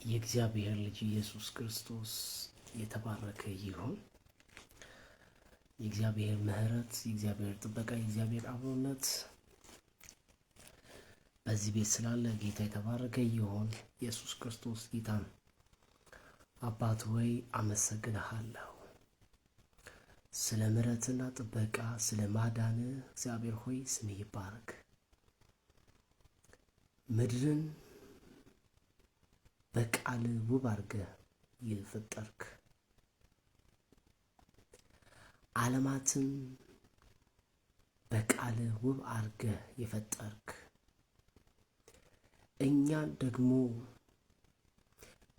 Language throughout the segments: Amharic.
የእግዚአብሔር ልጅ ኢየሱስ ክርስቶስ የተባረከ ይሁን። የእግዚአብሔር ምሕረት፣ የእግዚአብሔር ጥበቃ፣ የእግዚአብሔር አብሮነት በዚህ ቤት ስላለ ጌታ የተባረከ ይሁን። ኢየሱስ ክርስቶስ ጌታ ነው። አባት ሆይ አመሰግንሃለሁ ስለ ምሕረትና ጥበቃ፣ ስለ ማዳን። እግዚአብሔር ሆይ ስምህ ይባረክ። ምድርን በቃል ውብ አድርገህ የፈጠርክ፣ ዓለማትን በቃል ውብ አድርገህ የፈጠርክ፣ እኛን ደግሞ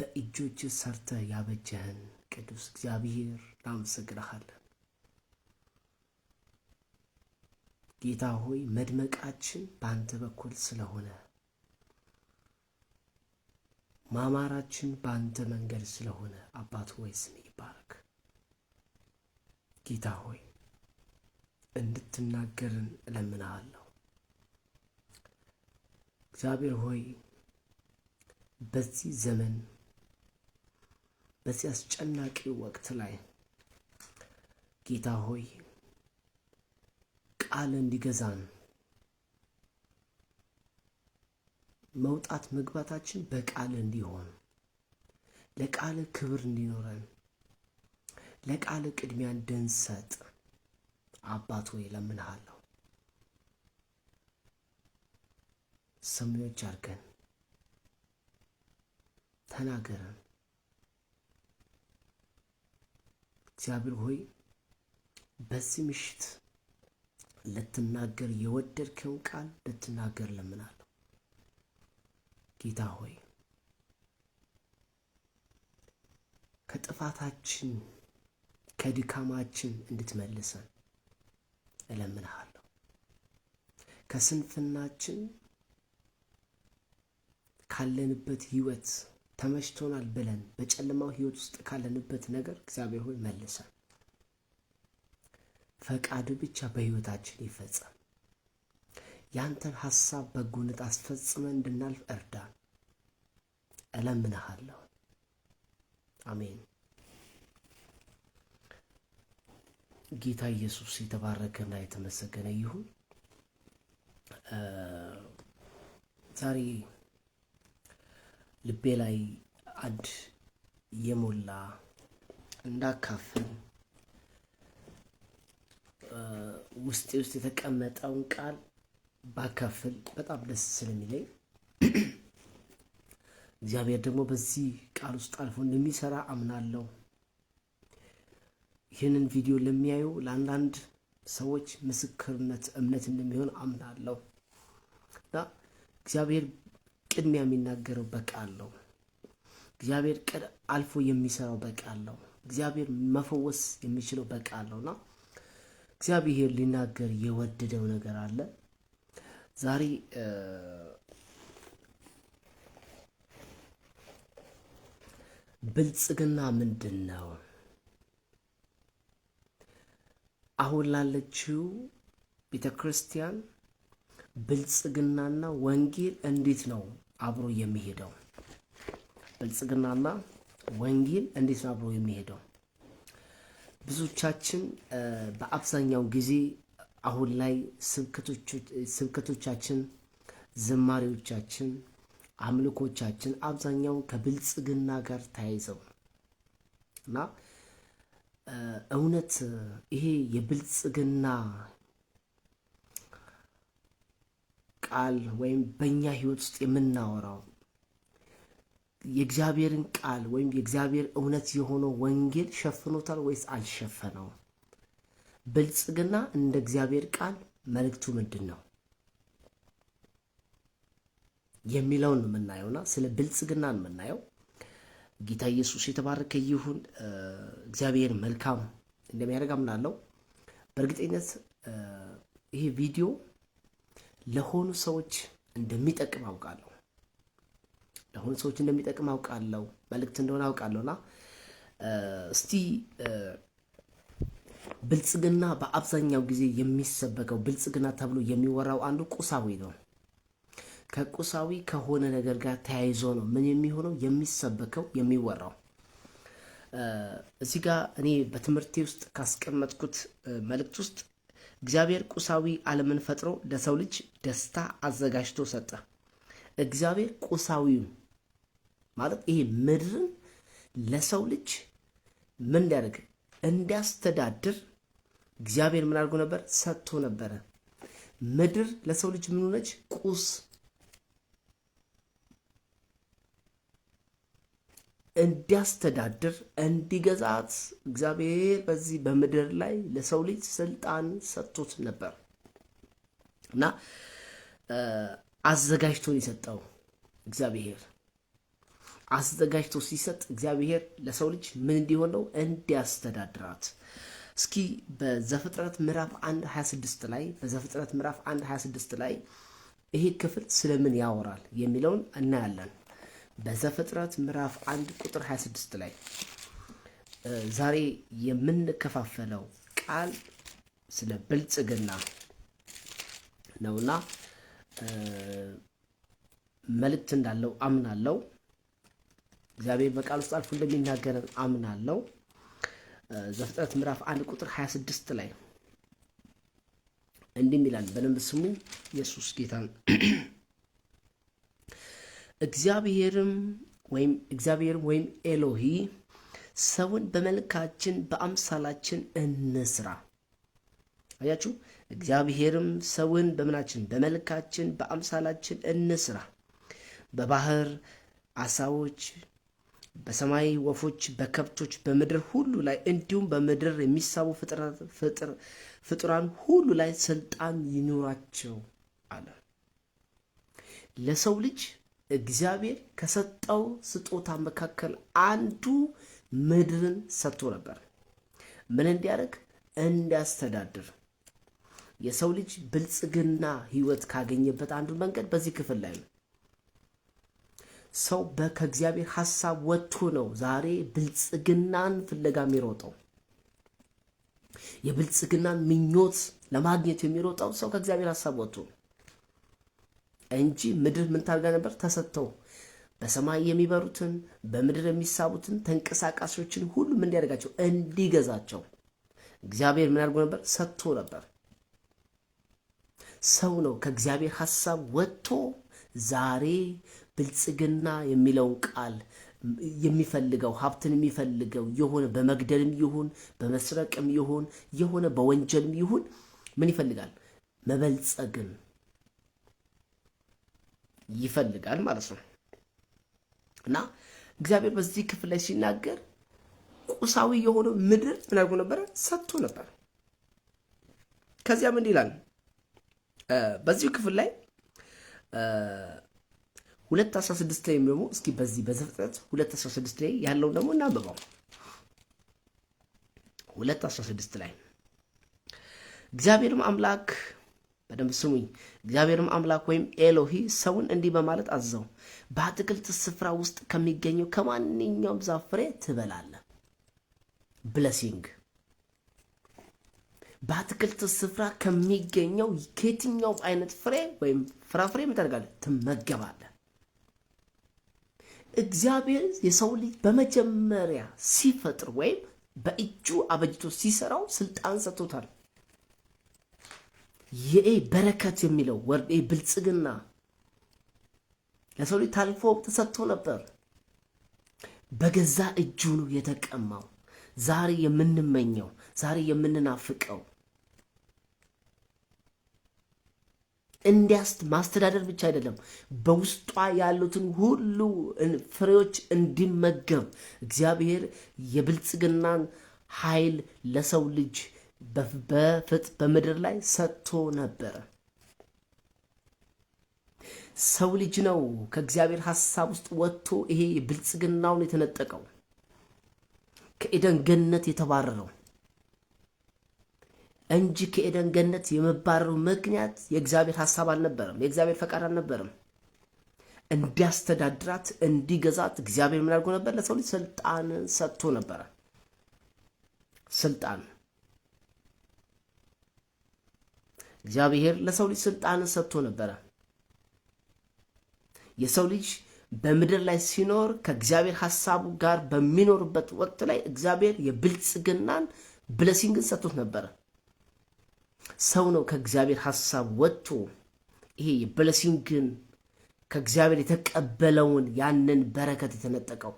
በእጆች ሰርተህ ያበጀህን ቅዱስ እግዚአብሔር እናመሰግንሃለን። ጌታ ሆይ፣ መድመቃችን በአንተ በኩል ስለሆነ፣ ማማራችን በአንተ መንገድ ስለሆነ፣ አባት ሆይ ስምህ ይባረክ። ጌታ ሆይ፣ እንድትናገርን እለምንሃለሁ። እግዚአብሔር ሆይ፣ በዚህ ዘመን፣ በዚህ አስጨናቂ ወቅት ላይ ጌታ ሆይ ቃል እንዲገዛን፣ መውጣት መግባታችን በቃል እንዲሆን፣ ለቃል ክብር እንዲኖረን፣ ለቃል ቅድሚያ እንድንሰጥ አባት ሆይ እለምንሃለሁ። ሰሚዎች አድርገን፣ ተናገረን። እግዚአብሔር ሆይ፣ በዚህ ምሽት ልትናገር የወደድከውን ቃል ልትናገር እለምናለሁ። ጌታ ሆይ፣ ከጥፋታችን ከድካማችን እንድትመልሰን እለምንሃለሁ። ከስንፍናችን፣ ካለንበት ህይወት፣ ተመችቶናል ብለን በጨለማው ህይወት ውስጥ ካለንበት ነገር እግዚአብሔር ሆይ መልሰን፣ ፈቃድ ብቻ በህይወታችን ይፈጸም። ያንተን ሀሳብ በጎነት አስፈጽመን እንድናልፍ እርዳን፣ እለምንሃለሁ። አሜን። ጌታ ኢየሱስ የተባረከና የተመሰገነ ይሁን። ዛሬ ልቤ ላይ አንድ የሞላ እንዳካፍል ውስጤ ውስጥ የተቀመጠውን ቃል ባካፍል በጣም ደስ ስለሚለኝ፣ እግዚአብሔር ደግሞ በዚህ ቃል ውስጥ አልፎ እንደሚሰራ አምናለሁ። ይህንን ቪዲዮ ለሚያዩ ለአንዳንድ ሰዎች ምስክርነት፣ እምነት እንደሚሆን አምናለሁ እና እግዚአብሔር ቅድሚያ የሚናገረው በቃል ነው። እግዚአብሔር አልፎ የሚሰራው በቃል ነው። እግዚአብሔር መፈወስ የሚችለው በቃል ነው እና እግዚአብሔር ሊናገር የወደደው ነገር አለ። ዛሬ ብልጽግና ምንድን ነው? አሁን ላለችው ቤተ ክርስቲያን ብልጽግናና ወንጌል እንዴት ነው አብሮ የሚሄደው? ብልጽግናና ወንጌል እንዴት ነው አብሮ የሚሄደው? ብዙዎቻችን በአብዛኛው ጊዜ አሁን ላይ ስብከቶቻችን፣ ዝማሬዎቻችን፣ አምልኮቻችን አብዛኛው ከብልጽግና ጋር ተያይዘው እና እውነት ይሄ የብልጽግና ቃል ወይም በእኛ ሕይወት ውስጥ የምናወራው የእግዚአብሔርን ቃል ወይም የእግዚአብሔር እውነት የሆነው ወንጌል ሸፍኖታል ወይስ አልሸፈነውም? ብልጽግና እንደ እግዚአብሔር ቃል መልእክቱ ምንድን ነው የሚለውን ነው የምናየውና ስለ ብልጽግና ነው የምናየው። ጌታ ኢየሱስ የተባረከ ይሁን። እግዚአብሔር መልካም እንደሚያደርግ አምናለሁ። በእርግጠኝነት ይሄ ቪዲዮ ለሆኑ ሰዎች እንደሚጠቅም አውቃለሁ። ለሆኑ ሰዎች እንደሚጠቅም አውቃለሁ። መልእክት እንደሆነ አውቃለሁና እስቲ ብልጽግና በአብዛኛው ጊዜ የሚሰበከው፣ ብልጽግና ተብሎ የሚወራው አንዱ ቁሳዊ ነው። ከቁሳዊ ከሆነ ነገር ጋር ተያይዞ ነው ምን የሚሆነው የሚሰበከው የሚወራው። እዚህ ጋር እኔ በትምህርቴ ውስጥ ካስቀመጥኩት መልእክት ውስጥ እግዚአብሔር ቁሳዊ ዓለምን ፈጥሮ ለሰው ልጅ ደስታ አዘጋጅቶ ሰጠ። እግዚአብሔር ቁሳዊውን ማለት ይሄ ምድርን ለሰው ልጅ ምን እንዲያደርግ እንዲያስተዳድር እግዚአብሔር ምን አድርጎ ነበር? ሰጥቶ ነበረ። ምድር ለሰው ልጅ ምን ሆነች? ቁስ እንዲያስተዳድር እንዲገዛት እግዚአብሔር በዚህ በምድር ላይ ለሰው ልጅ ስልጣን ሰጥቶት ነበር እና አዘጋጅቶን የሰጠው እግዚአብሔር አዘጋጅቶ ሲሰጥ እግዚአብሔር ለሰው ልጅ ምን እንዲሆን ነው? እንዲያስተዳድራት። እስኪ በዘፍጥረት ምዕራፍ 1 26 ላይ በዘፍጥረት ምዕራፍ 1 26 ላይ ይሄ ክፍል ስለምን ያወራል የሚለውን እናያለን። በዘፍጥረት ምዕራፍ 1 ቁጥር 26 ላይ ዛሬ የምንከፋፈለው ቃል ስለ ብልጽግና ነውና መልእክት እንዳለው አምናለው። እግዚአብሔር በቃል ውስጥ አልፎ እንደሚናገረን አምናለው። ዘፍጥረት ምዕራፍ 1 ቁጥር 26 ላይ እንዲህ ይላል። በደንብ ስሙኝ። ኢየሱስ ጌታ ነው። እግዚአብሔርም ወይም ኤሎሂ ሰውን በመልካችን በአምሳላችን እንስራ። አያችሁ፣ እግዚአብሔርም ሰውን በምናችን በመልካችን በአምሳላችን እንስራ፣ በባህር አሳዎች፣ በሰማይ ወፎች፣ በከብቶች፣ በምድር ሁሉ ላይ እንዲሁም በምድር የሚሳቡ ፍጡራን ሁሉ ላይ ስልጣን ይኑራቸው አለ። ለሰው ልጅ እግዚአብሔር ከሰጠው ስጦታ መካከል አንዱ ምድርን ሰጥቶ ነበር። ምን እንዲያደርግ? እንዲያስተዳድር። የሰው ልጅ ብልጽግና ሕይወት ካገኘበት አንዱ መንገድ በዚህ ክፍል ላይ ነው። ሰው ከእግዚአብሔር ሐሳብ ወጥቶ ነው ዛሬ ብልጽግናን ፍለጋ የሚሮጠው። የብልጽግናን ምኞት ለማግኘት የሚሮጠው ሰው ከእግዚአብሔር ሐሳብ ወጥቶ እንጂ ምድር ምን ታርጋ ነበር? ተሰጥተው በሰማይ የሚበሩትን በምድር የሚሳቡትን ተንቀሳቃሾችን ሁሉ ምን እንዲያደርጋቸው እንዲገዛቸው እግዚአብሔር ምን አድርጎ ነበር? ሰጥቶ ነበር። ሰው ነው ከእግዚአብሔር ሐሳብ ወጥቶ ዛሬ ብልጽግና የሚለውን ቃል የሚፈልገው፣ ሀብትን የሚፈልገው የሆነ በመግደልም ይሁን በመስረቅም ይሁን የሆነ በወንጀልም ይሁን ምን ይፈልጋል? መበልጸግን ይፈልጋል ማለት ነው። እና እግዚአብሔር በዚህ ክፍል ላይ ሲናገር ቁሳዊ የሆነ ምድር ምን አድርጎ ነበረ? ሰጥቶ ነበር። ከዚያም እንዲህ ይላል በዚሁ ክፍል ላይ 2:16 ላይ ደግሞ እስኪ በዚህ በዘፍጥረት 2:16 ላይ ያለውን ደግሞ እናንብበው። 2:16 ላይ እግዚአብሔርም አምላክ፣ በደንብ ስሙኝ። እግዚአብሔርም አምላክ ወይም ኤሎሂ ሰውን እንዲህ በማለት አዘዘው፣ በአትክልት ስፍራ ውስጥ ከሚገኘው ከማንኛውም ዛፍ ፍሬ ትበላለህ። Blessing፣ በአትክልት ስፍራ ከሚገኘው ከየትኛውም አይነት ፍሬ ወይም ፍራፍሬ ምን ታደርጋለህ? ትመገባለህ። እግዚአብሔር የሰው ልጅ በመጀመሪያ ሲፈጥር ወይም በእጁ አበጅቶ ሲሰራው ስልጣን ሰጥቶታል። ይሄ በረከት የሚለው word ብልጽግና ለሰው ልጅ ታልፎ ተሰጥቶ ነበር። በገዛ እጁ ነው የተቀማው። ዛሬ የምንመኘው፣ ዛሬ የምንናፍቀው እንዲያስት ማስተዳደር ብቻ አይደለም፣ በውስጧ ያሉትን ሁሉ ፍሬዎች እንዲመገብ እግዚአብሔር የብልጽግናን ኃይል ለሰው ልጅ በምድር ላይ ሰጥቶ ነበረ። ሰው ልጅ ነው ከእግዚአብሔር ሐሳብ ውስጥ ወጥቶ ይሄ ብልጽግናውን የተነጠቀው፣ ከኤደን ገነት የተባረረው እንጂ ከኤደን ገነት የመባረሩ ምክንያት የእግዚአብሔር ሐሳብ አልነበረም፣ የእግዚአብሔር ፈቃድ አልነበረም። እንዲያስተዳድራት እንዲገዛት እግዚአብሔር ምን አድርጎ ነበር? ለሰው ልጅ ስልጣንን ሰጥቶ ነበረ። ስልጣን፣ እግዚአብሔር ለሰው ልጅ ስልጣንን ሰጥቶ ነበረ። የሰው ልጅ በምድር ላይ ሲኖር ከእግዚአብሔር ሐሳቡ ጋር በሚኖርበት ወቅት ላይ እግዚአብሔር የብልጽግናን blessing ን ሰጥቶት ነበረ። ሰው ነው ከእግዚአብሔር ሐሳብ ወጥቶ ይሄ የ blessing ን ከእግዚአብሔር የተቀበለውን ያንን በረከት የተነጠቀው።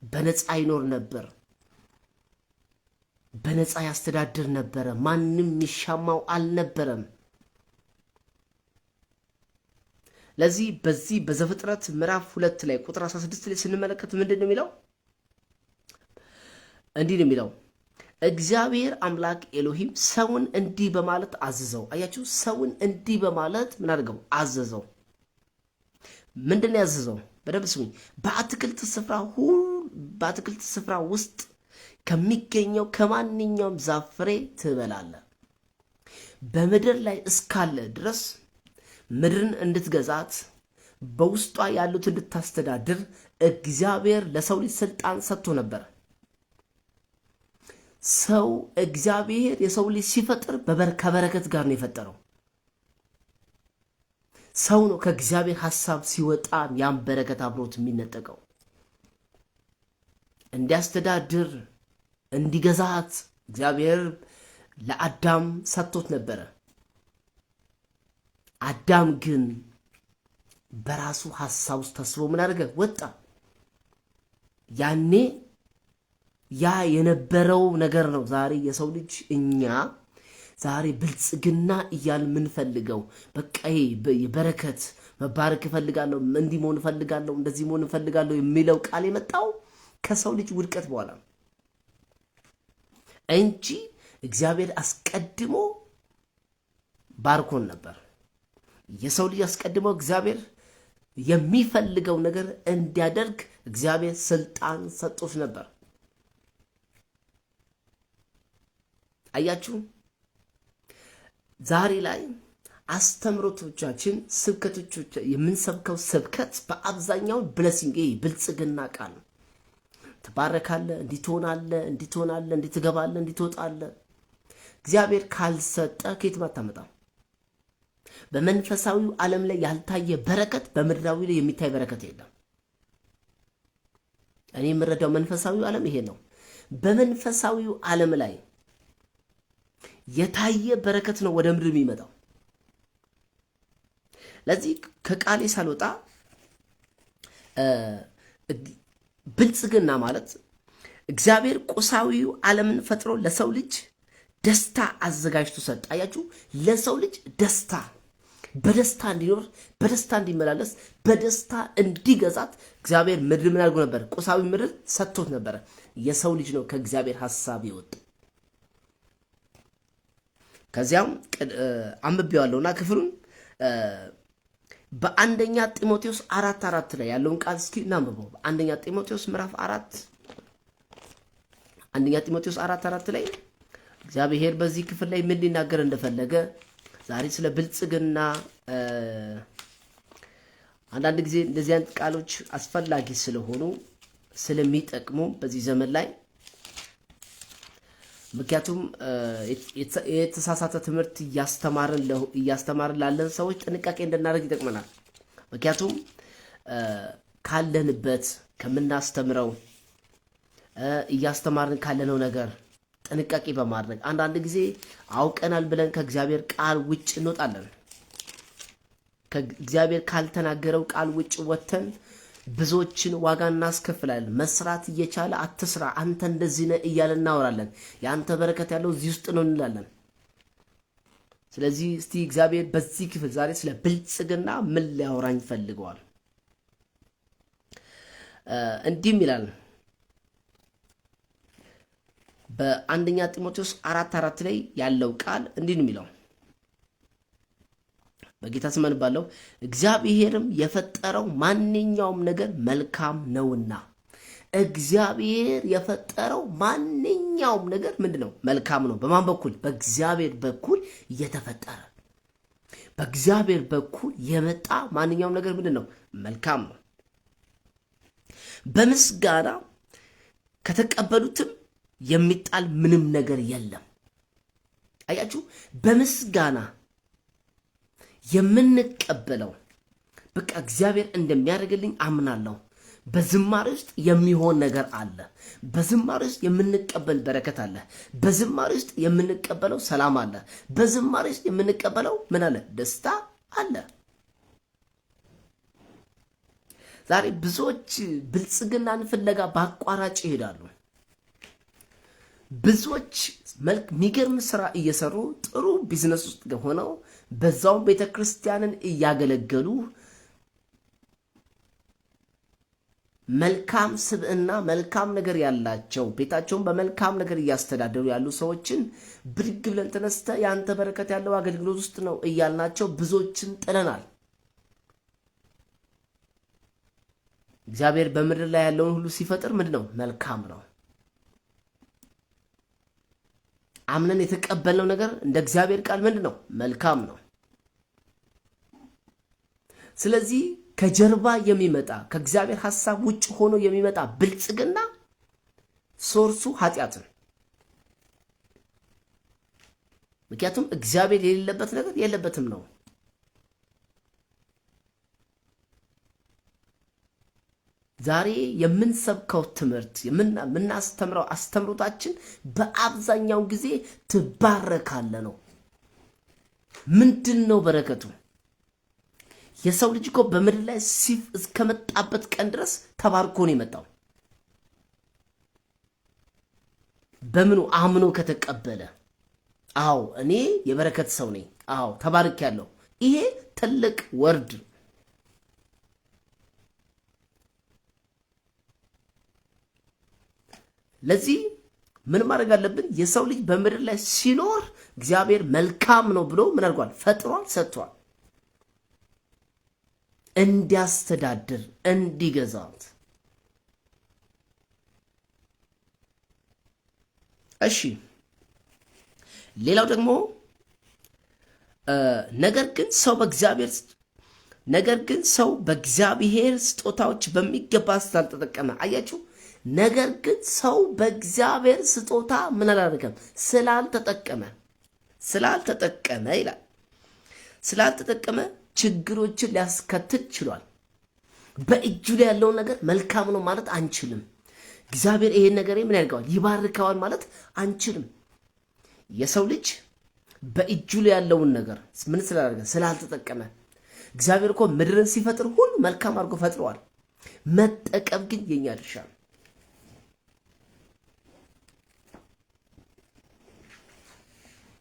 በነፃ ይኖር ነበር። በነፃ ያስተዳድር ነበረ። ማንም የሚሻማው አልነበረም። ለዚህ በዚህ በዘፍጥረት ምዕራፍ 2 ላይ ቁጥር 16 ላይ ስንመለከት ምንድን ነው የሚለው? እንዲህ ነው የሚለው፣ እግዚአብሔር አምላክ ኤሎሂም ሰውን እንዲህ በማለት አዘዘው። አያችሁ፣ ሰውን እንዲህ በማለት ምን አድርገው አዘዘው። ምንድን ነው ያዘዘው? በደንብ ስሙኝ። በአትክልት ስፍራ ውስጥ ከሚገኘው ከማንኛውም ዛፍ ፍሬ ትበላለህ። በምድር ላይ እስካለ ድረስ ምድርን እንድትገዛት በውስጧ ያሉት እንድታስተዳድር እግዚአብሔር ለሰው ልጅ ስልጣን ሰጥቶ ነበር። ሰው እግዚአብሔር የሰው ልጅ ሲፈጥር ከበረከት ጋር ነው የፈጠረው። ሰው ነው ከእግዚአብሔር ሐሳብ ሲወጣ ያን በረከት አብሮት የሚነጠቀው። እንዲያስተዳድር እንዲገዛት እግዚአብሔር ለአዳም ሰጥቶት ነበረ። አዳም ግን በራሱ ሐሳብ ውስጥ ተስቦ ምን አደረገ? ወጣ። ያኔ ያ የነበረው ነገር ነው ዛሬ የሰው ልጅ እኛ ዛሬ ብልጽግና እያልን የምንፈልገው። በቃ ይሄ የበረከት መባረክ እፈልጋለሁ፣ እንዲህ መሆን እፈልጋለሁ፣ እንደዚህ መሆን እፈልጋለሁ የሚለው ቃል የመጣው ከሰው ልጅ ውድቀት በኋላ ነው እንጂ እግዚአብሔር አስቀድሞ ባርኮን ነበር። የሰው ልጅ አስቀድሞ እግዚአብሔር የሚፈልገው ነገር እንዲያደርግ እግዚአብሔር ስልጣን ሰጥቶት ነበር። አያችሁ፣ ዛሬ ላይ አስተምሮቶቻችን፣ ስብከቶቻችን፣ የምንሰብከው ስብከት በአብዛኛው blessing፣ ይሄ ብልጽግና ቃል ነው። ትባረካለህ፣ እንዲህ ትሆናለህ፣ እንዲህ ትሆናለህ፣ እንዲህ ትገባለህ፣ እንዲህ ትወጣለህ። እግዚአብሔር ካልሰጠ ከየትም አታመጣም። በመንፈሳዊው ዓለም ላይ ያልታየ በረከት በምድራዊ ላይ የሚታይ በረከት የለም። እኔ የምረዳው መንፈሳዊው ዓለም ይሄ ነው። በመንፈሳዊው ዓለም ላይ የታየ በረከት ነው ወደ ምድር የሚመጣው። ለዚህ ከቃሌ ሳልወጣ ብልጽግና ማለት እግዚአብሔር ቁሳዊው ዓለምን ፈጥሮ ለሰው ልጅ ደስታ አዘጋጅቶ ሰጠ። አያችሁ፣ ለሰው ልጅ ደስታ፣ በደስታ እንዲኖር፣ በደስታ እንዲመላለስ፣ በደስታ እንዲገዛት እግዚአብሔር ምድር ምን አድርጎ ነበር? ቁሳዊ ምድር ሰጥቶት ነበረ። የሰው ልጅ ነው ከእግዚአብሔር ሐሳብ የወጣ። ከዚያም አንብቤዋለሁና ክፍሉን በአንደኛ ጢሞቴዎስ 4:4 ላይ ያለውን ቃል እስኪ እናንብበው። በአንደኛ ጢሞቴዎስ ምዕራፍ 4፣ አንደኛ ጢሞቴዎስ 4:4 ላይ እግዚአብሔር በዚህ ክፍል ላይ ምን ሊናገር እንደፈለገ፣ ዛሬ ስለ ብልጽግና አንዳንድ ጊዜ እንደዚህ አይነት ቃሎች አስፈላጊ ስለሆኑ፣ ስለሚጠቅሙ በዚህ ዘመን ላይ፣ ምክንያቱም የተሳሳተ ትምህርት እያስተማርን ላለን ሰዎች ጥንቃቄ እንድናደርግ ይጠቅመናል። ምክንያቱም ካለንበት ከምናስተምረው፣ እያስተማርን ካለነው ነገር ጥንቃቄ በማድረግ፣ አንዳንድ ጊዜ አውቀናል ብለን ከእግዚአብሔር ቃል ውጭ እንወጣለን። ከእግዚአብሔር ካልተናገረው ቃል ውጭ ወጥተን ብዙዎችን ዋጋ እናስከፍላለን። መስራት እየቻለ አትስራ፣ አንተ እንደዚህ ነህ እያለን እናወራለን። የአንተ በረከት ያለው እዚህ ውስጥ ነው እንላለን። ስለዚህ እስቲ እግዚአብሔር በዚህ ክፍል ዛሬ ስለ ብልጽግና ምን ሊያወራኝ ፈልገዋል? እንዲህም ይላል፣ በአንደኛ ጢሞቴዎስ 4:4 ላይ ያለው ቃል እንዲህ ነው የሚለው፣ በጌታ ስም አነባለሁ። እግዚአብሔርም የፈጠረው ማንኛውም ነገር መልካም ነውና። እግዚአብሔር የፈጠረው ማንኛውም ነገር ምንድን ነው? መልካም ነው። በማን በኩል? በእግዚአብሔር በኩል የተፈጠረ፣ በእግዚአብሔር በኩል የመጣ ማንኛውም ነገር ምንድን ነው? መልካም ነው። በምስጋና ከተቀበሉትም የሚጣል ምንም ነገር የለም። አያችሁ፣ በምስጋና የምንቀበለው በቃ እግዚአብሔር እንደሚያደርግልኝ አምናለሁ። በዝማሬ ውስጥ የሚሆን ነገር አለ። በዝማሬ ውስጥ የምንቀበል በረከት አለ። በዝማሬ ውስጥ የምንቀበለው ሰላም አለ። በዝማሬ ውስጥ የምንቀበለው ምን አለ? ደስታ አለ። ዛሬ ብዙዎች ብልጽግናን ፍለጋ በአቋራጭ ይሄዳሉ። ብዙዎች መልክ የሚገርም ስራ እየሰሩ ጥሩ ቢዝነስ ውስጥ ሆነው በዛውም ቤተ ክርስቲያንን እያገለገሉ መልካም ስብዕና መልካም ነገር ያላቸው ቤታቸውን በመልካም ነገር እያስተዳደሩ ያሉ ሰዎችን ብድግ ብለን ተነስተ የአንተ በረከት ያለው አገልግሎት ውስጥ ነው እያልናቸው ብዙዎችን ጥለናል። እግዚአብሔር በምድር ላይ ያለውን ሁሉ ሲፈጥር ምንድን ነው? መልካም ነው። አምነን የተቀበልነው ነገር እንደ እግዚአብሔር ቃል ምንድን ነው? መልካም ነው። ስለዚህ ከጀርባ የሚመጣ ከእግዚአብሔር ሐሳብ ውጭ ሆኖ የሚመጣ ብልጽግና source ኡ ኃጢአት ነው። ምክንያቱም እግዚአብሔር የሌለበት ነገር የለበትም ነው። ዛሬ የምንሰብከው ትምህርት የምናስተምረው አስተምሮታችን በአብዛኛው ጊዜ ትባረካለ ነው። ምንድን ነው በረከቱ? የሰው ልጅ እኮ በምድር ላይ ሲፍ እስከመጣበት ቀን ድረስ ተባርኮ ነው የመጣው። በምኑ አምኖ ከተቀበለ፣ አዎ እኔ የበረከት ሰው ነኝ፣ አዎ ተባርኬያለሁ። ይሄ ትልቅ word። ለዚህ ምን ማድረግ አለብን? የሰው ልጅ በምድር ላይ ሲኖር እግዚአብሔር መልካም ነው ብሎ ምን አድርጓል? ፈጥሯል፣ ሰጥቷል። እንዲያስተዳድር እንዲገዛት። እሺ፣ ሌላው ደግሞ ነገር ግን ሰው በእግዚአብሔር ነገር ግን ሰው በእግዚአብሔር ስጦታዎች በሚገባ ስላልተጠቀመ፣ አያችሁ። ነገር ግን ሰው በእግዚአብሔር ስጦታ ምን አላደረገም? ስላልተጠቀመ ስላልተጠቀመ ይላል። ስላልተጠቀመ ችግሮችን ሊያስከትል ችሏል። በእጁ ላይ ያለውን ነገር መልካም ነው ማለት አንችልም። እግዚአብሔር ይሄን ነገር ምን ያደርገዋል? ይባርከዋል ማለት አንችልም። የሰው ልጅ በእጁ ላይ ያለውን ነገር ምን ስላደረገ? ስላልተጠቀመ። እግዚአብሔር እኮ ምድርን ሲፈጥር ሁሉ መልካም አድርጎ ፈጥረዋል። መጠቀም ግን የኛ ድርሻ ነው።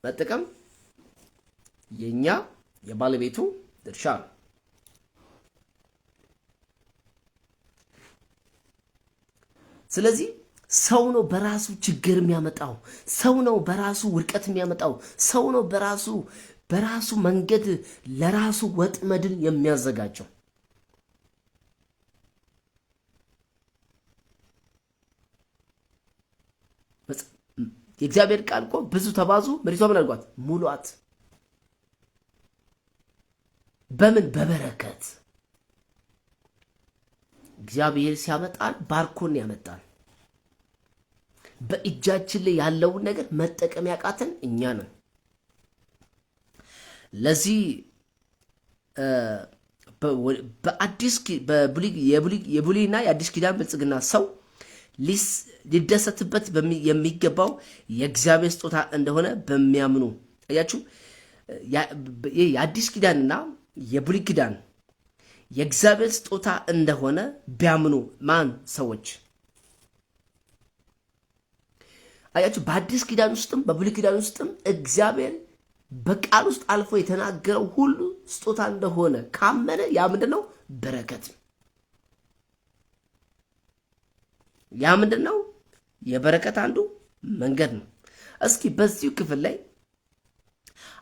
መጠቀም የኛ የባለቤቱ ድርሻ ነው። ስለዚህ ሰው ነው በራሱ ችግር የሚያመጣው። ሰው ነው በራሱ ውድቀት የሚያመጣው። ሰው ነው በራሱ መንገድ ለራሱ ወጥመድን የሚያዘጋጀው። የእግዚአብሔር ቃል እኮ ብዙ ተባዙ ምድሪቷ ምን አድርጓት? ሙሏት። በምን? በበረከት። እግዚአብሔር ሲያመጣን ባርኮን ያመጣል። በእጃችን ላይ ያለውን ነገር መጠቀም ያቃተን እኛ ነን። ለዚህ በአዲስ የብሉይና የአዲስ ኪዳን ብልጽግና ሰው ሊደሰትበት የሚገባው የእግዚአብሔር ስጦታ እንደሆነ በሚያምኑ፣ አያችሁ፣ የአዲስ ኪዳንና የብሉይ ኪዳን የእግዚአብሔር ስጦታ እንደሆነ ቢያምኑ ማን ሰዎች፣ አያችሁ፣ በአዲስ ኪዳን ውስጥም በብሉይ ኪዳን ውስጥም እግዚአብሔር በቃል ውስጥ አልፎ የተናገረው ሁሉ ስጦታ እንደሆነ ካመነ ያ ምንድን ነው? በረከት። ያ ምንድን ነው? የበረከት አንዱ መንገድ ነው። እስኪ በዚሁ ክፍል ላይ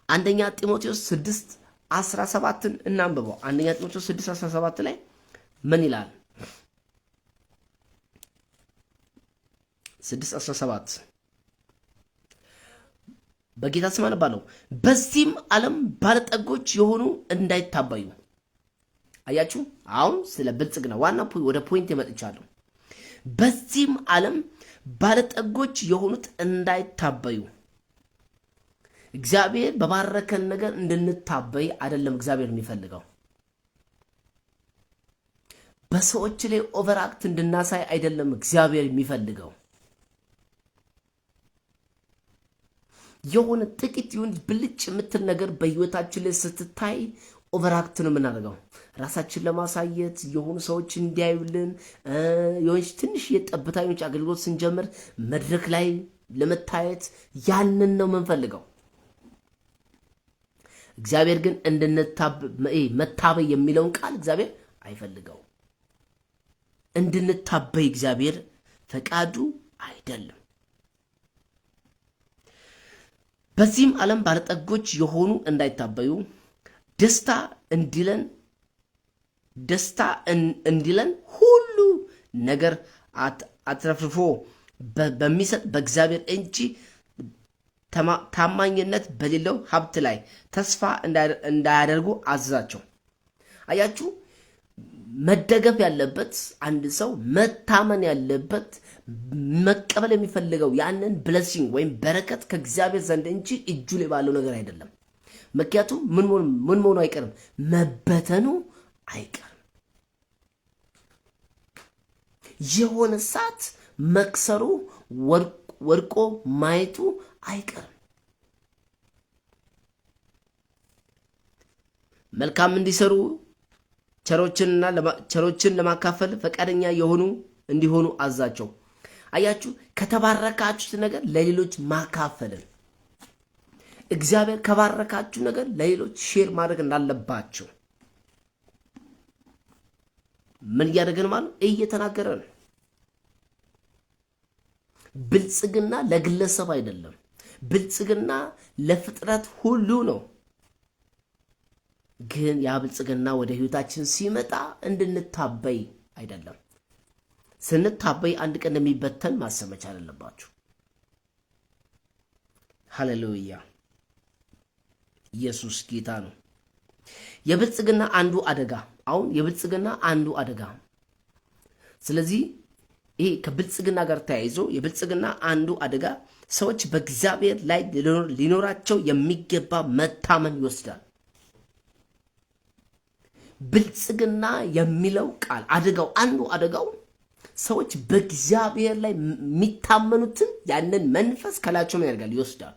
አንደኛ ጢሞቴዎስ 6:17ን እናንብበው። አንደኛ ጢሞቴዎስ 6:17 ላይ ምን ይላል? 6:17 በጌታ ስም አነባለሁ። በዚህም ዓለም ባለጠጎች የሆኑ እንዳይታበዩ። አያችሁ፣ አሁን ስለ ብልጽግና ዋና ወደ point መጥቻለሁ። በዚህም ዓለም ባለጠጎች የሆኑት እንዳይታበዩ። እግዚአብሔር በባረከን ነገር እንድንታበይ አይደለም እግዚአብሔር የሚፈልገው። በሰዎች ላይ overact እንድናሳይ አይደለም እግዚአብሔር የሚፈልገው። የሆነ ጥቂት ይሁን ብልጭ የምትል ነገር በህይወታችን ላይ ስትታይ overact ነው የምናደርገው። ራሳችን ለማሳየት፣ የሆኑ ሰዎች እንዲያዩልን፣ የሆነች ትንሽ የጠብታ የሆነች አገልግሎት ስንጀምር መድረክ ላይ ለመታየት ያንን ነው የምንፈልገው። እግዚአብሔር ግን መታበይ የሚለውን ቃል እግዚአብሔር አይፈልገው። እንድንታበይ እግዚአብሔር ፈቃዱ አይደለም። በዚህም ዓለም ባለጠጎች የሆኑ እንዳይታበዩ፣ ደስታ እንዲለን ሁሉ ነገር አትረፍርፎ በሚሰጥ በእግዚአብሔር እንጂ ታማኝነት በሌለው ሀብት ላይ ተስፋ እንዳያደርጉ አዘዛቸው። አያችሁ፣ መደገፍ ያለበት፣ አንድ ሰው መታመን ያለበት፣ መቀበል የሚፈልገው ያንን blessing ወይም በረከት ከእግዚአብሔር ዘንድ እንጂ እጁ ላይ ባለው ነገር አይደለም። ምክንያቱም ምን መሆኑ አይቀርም? መበተኑ አይቀርም። የሆነ ሰዓት መክሰሩ፣ ወድቆ ማየቱ አይቀርም። መልካም እንዲሰሩ፣ ቸሮችን ለማካፈል ፈቃደኛ የሆኑ እንዲሆኑ አዛቸው። አያችሁ፣ ከተባረካችሁት ነገር ለሌሎች ማካፈልን፣ እግዚአብሔር ከባረካችሁ ነገር ለሌሎች share ማድረግ እንዳለባችሁ ምን እያደረገን ማለት እየተናገረ ነው። ብልጽግና ለግለሰብ አይደለም። ብልጽግና ለፍጥረት ሁሉ ነው። ግን ያ ብልጽግና ወደ ህይወታችን ሲመጣ እንድንታበይ አይደለም። ስንታበይ አንድ ቀን እንደሚበተን ማሰብ መቻል አለባችሁ። ሃሌሉያ! ኢየሱስ ጌታ ነው። የብልጽግና አንዱ አደጋ፣ አሁን የብልጽግና አንዱ አደጋ፣ ስለዚህ ይሄ ከብልጽግና ጋር ተያይዞ የብልጽግና አንዱ አደጋ ሰዎች በእግዚአብሔር ላይ ሊኖራቸው የሚገባ መታመን ይወስዳል። ብልጽግና የሚለው ቃል አደጋው፣ አንዱ አደጋው ሰዎች በእግዚአብሔር ላይ የሚታመኑትን ያንን መንፈስ ከላያቸው ምን ያደርጋል? ይወስዳል።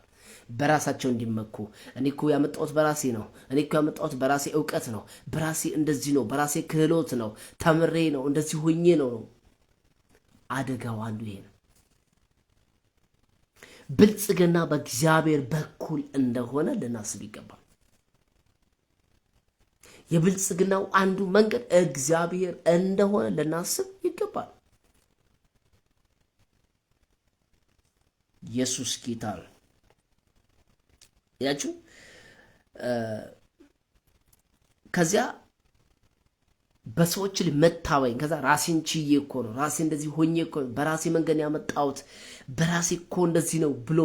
በራሳቸው እንዲመኩ፣ እኔ እኮ ያመጣሁት በራሴ ነው፣ እኔ እኮ ያመጣሁት በራሴ እውቀት ነው፣ በራሴ እንደዚህ ነው፣ በራሴ ክህሎት ነው፣ ተምሬ ነው፣ እንደዚህ ሆኜ ነው። አደጋው አንዱ ይሄ ነው። ብልጽግና በእግዚአብሔር በኩል እንደሆነ ልናስብ ይገባል። የብልጽግናው አንዱ መንገድ እግዚአብሔር እንደሆነ ልናስብ ይገባል። ኢየሱስ ጌታ ነው። ያችሁ ከዚያ በሰዎች ላይ መታበይ፣ ከዛ ራሴን ችዬ እኮ ነው፣ ራሴ እንደዚህ ሆኜ እኮ ነው፣ በራሴ መንገድ ያመጣሁት፣ በራሴ እኮ እንደዚህ ነው ብሎ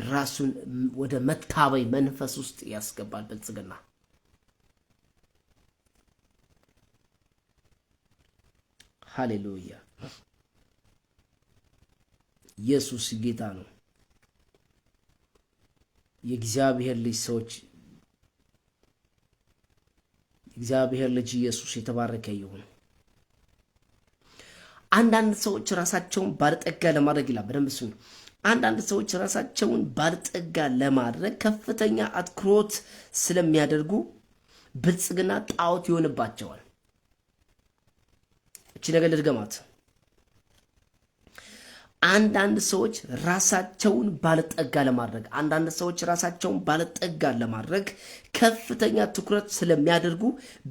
ራሱን ወደ መታበይ መንፈስ ውስጥ ያስገባል ብልጽግና። ሃሌሉያ! ኢየሱስ ጌታ ነው። የእግዚአብሔር ልጅ ሰዎች፣ እግዚአብሔር ልጅ ኢየሱስ የተባረከ ይሁን። አንዳንድ ሰዎች ራሳቸውን ባለጠጋ ለማድረግ ይላል። በደንብ ስሙ። አንዳንድ ሰዎች ራሳቸውን ባለጠጋ ለማድረግ ከፍተኛ አትኩሮት ስለሚያደርጉ ብልጽግና ጣዖት ይሆንባቸዋል። እቺ ነገር ልድገማት። አንዳንድ ሰዎች ራሳቸውን ባለጠጋ ለማድረግ ከፍተኛ ትኩረት ስለሚያደርጉ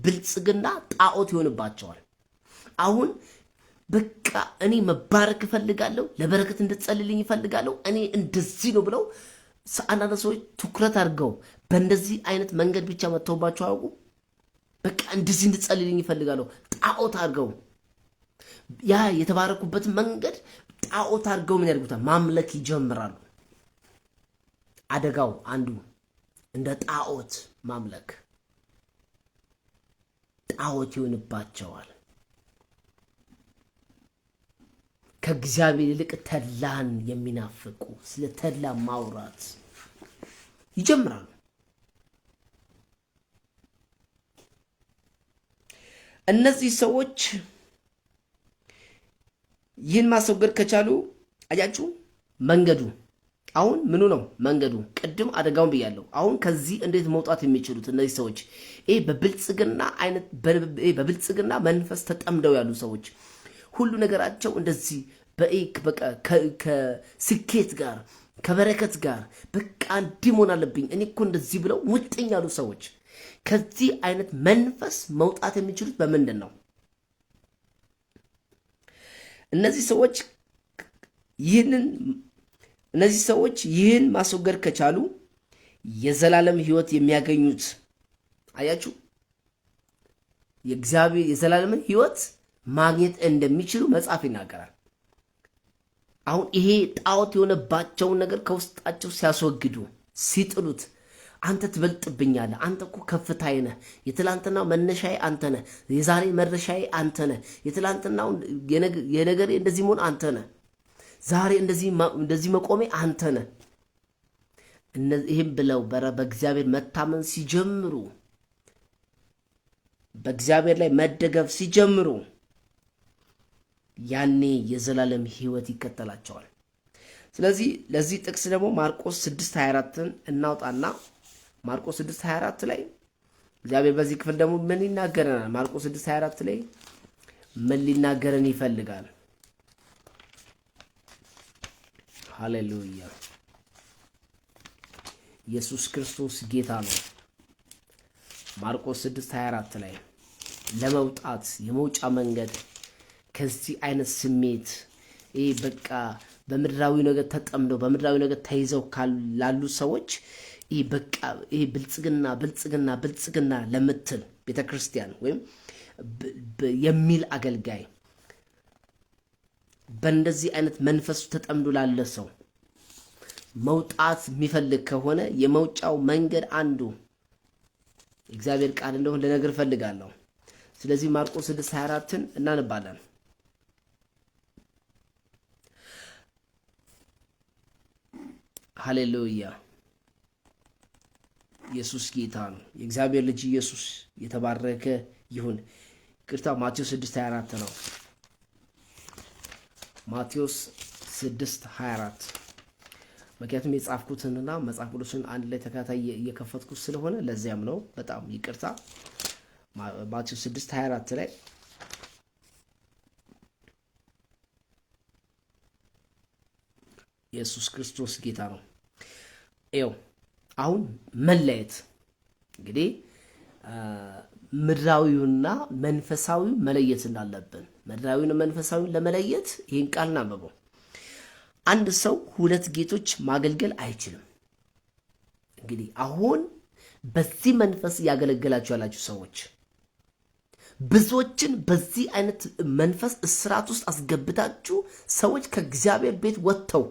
ብልጽግና ጣዖት ይሆንባቸዋል። አሁን በቃ እኔ መባረክ እፈልጋለሁ፣ ለበረከት እንድትጸልልኝ እፈልጋለሁ፣ እኔ እንደዚህ ነው ብለው አንዳንድ ሰዎች ትኩረት አድርገው በእንደዚህ አይነት መንገድ ብቻ መጥተውባቸው አያውቁ። በቃ እንደዚህ እንድትጸልልኝ እፈልጋለሁ፣ ጣዖት አድርገው ያ የተባረኩበትን መንገድ ጣዖት አድርገው ምን ያደርጉታል? ማምለክ ይጀምራሉ። አደጋው አንዱ እንደ ጣዖት ማምለክ፣ ጣዖት ይሆንባቸዋል። ከእግዚአብሔር ይልቅ ተድላን የሚናፍቁ፣ ስለ ተድላ ማውራት ይጀምራሉ። እነዚህ ሰዎች ይህን ማስወገድ ከቻሉ፣ አያችሁ፣ መንገዱ አሁን ምኑ ነው መንገዱ? ቅድም አደጋውን ብያለሁ። አሁን ከዚህ እንዴት መውጣት የሚችሉት እነዚህ ሰዎች፣ ይህ በብልጽግና አይነት፣ በብልጽግና መንፈስ ተጠምደው ያሉ ሰዎች፣ ሁሉ ነገራቸው እንደዚህ በቃ ከስኬት ጋር፣ ከበረከት ጋር፣ በቃ እንዲህ መሆን አለብኝ እኔ እኮ እንደዚህ ብለው ሙጥኝ ያሉ ሰዎች ከዚህ አይነት መንፈስ መውጣት የሚችሉት በምንድን ነው? እነዚህ ሰዎች ይህን ማስወገድ ከቻሉ የዘላለም ሕይወት የሚያገኙት፣ አያችሁ፣ የእግዚአብሔር የዘላለምን ሕይወት ማግኘት እንደሚችሉ መጽሐፍ ይናገራል። አሁን ይሄ ጣዖት የሆነባቸውን ነገር ከውስጣቸው ሲያስወግዱ፣ ሲጥሉት፣ አንተ ትበልጥብኛለህ፣ አንተ እኮ ከፍታዬ ነህ፣ የትላንትናው መነሻዬ አንተ ነህ፣ የዛሬ መድረሻዬ አንተ ነህ፣ የትላንትናው የነገሬ እንደዚህ መሆን አንተ ነህ፣ ዛሬ እንደዚህ መቆሜ አንተ ነህ። ይህም ብለው በእግዚአብሔር መታመን ሲጀምሩ፣ በእግዚአብሔር ላይ መደገፍ ሲጀምሩ፣ ያኔ የዘላለም ሕይወት ይከተላቸዋል። ስለዚህ ለዚህ ጥቅስ ደግሞ ማርቆስ 6:24ን እናውጣና ማርቆስ 6:24 ላይ እግዚአብሔር በዚህ ክፍል ደግሞ ምን ይናገረናል? ማርቆስ 6:24 ላይ ምን ሊናገረን ይፈልጋል? ሃሌሉያ! ኢየሱስ ክርስቶስ ጌታ ነው። ማርቆስ 6:24 ላይ ለመውጣት የመውጫ መንገድ፣ ከዚህ አይነት ስሜት፣ ይህ በቃ በምድራዊ ነገር ተጠምደው፣ በምድራዊ ነገር ተይዘው ላሉ ሰዎች፣ ይህ በቃ ይህ ብልጽግና ብልጽግና ብልጽግና ለምትል ቤተ ክርስቲያን ወይም የሚል አገልጋይ፣ በእንደዚህ አይነት መንፈሱ ተጠምዶ ላለ ሰው መውጣት የሚፈልግ ከሆነ የመውጫው መንገድ አንዱ እግዚአብሔር ቃል እንደሆነ ልነግር እፈልጋለሁ። ስለዚህ ማርቆስ 6:24ን እናነባለን። ሃሌሉያ! ኢየሱስ ጌታ ነው። የእግዚአብሔር ልጅ ኢየሱስ የተባረከ ይሁን። ይቅርታ፣ ማቴዎስ 6:24 ነው። ማቴዎስ 6:24። ምክንያቱም የጻፍኩትንና መጽሐፍ ቅዱስን አንድ ላይ ተከታታይ እየከፈትኩት ስለሆነ ለዚያም ነው። በጣም ይቅርታ። ማቴዎስ 6:24 ላይ ኢየሱስ ክርስቶስ ጌታ ነው። ይኸው አሁን መለየት፣ እንግዲህ ምድራዊውና መንፈሳዊው መለየት እንዳለብን፣ ምድራዊውን መንፈሳዊውን ለመለየት ይህን ቃል እናንብበው። አንድ ሰው ሁለት ጌቶች ማገልገል አይችልም። እንግዲህ አሁን በዚህ መንፈስ እያገለገላችሁ ያላችሁ ሰዎች፣ ብዙዎችን በዚህ አይነት መንፈስ እስራት ውስጥ አስገብታችሁ፣ ሰዎች ከእግዚአብሔር ቤት ወጥተው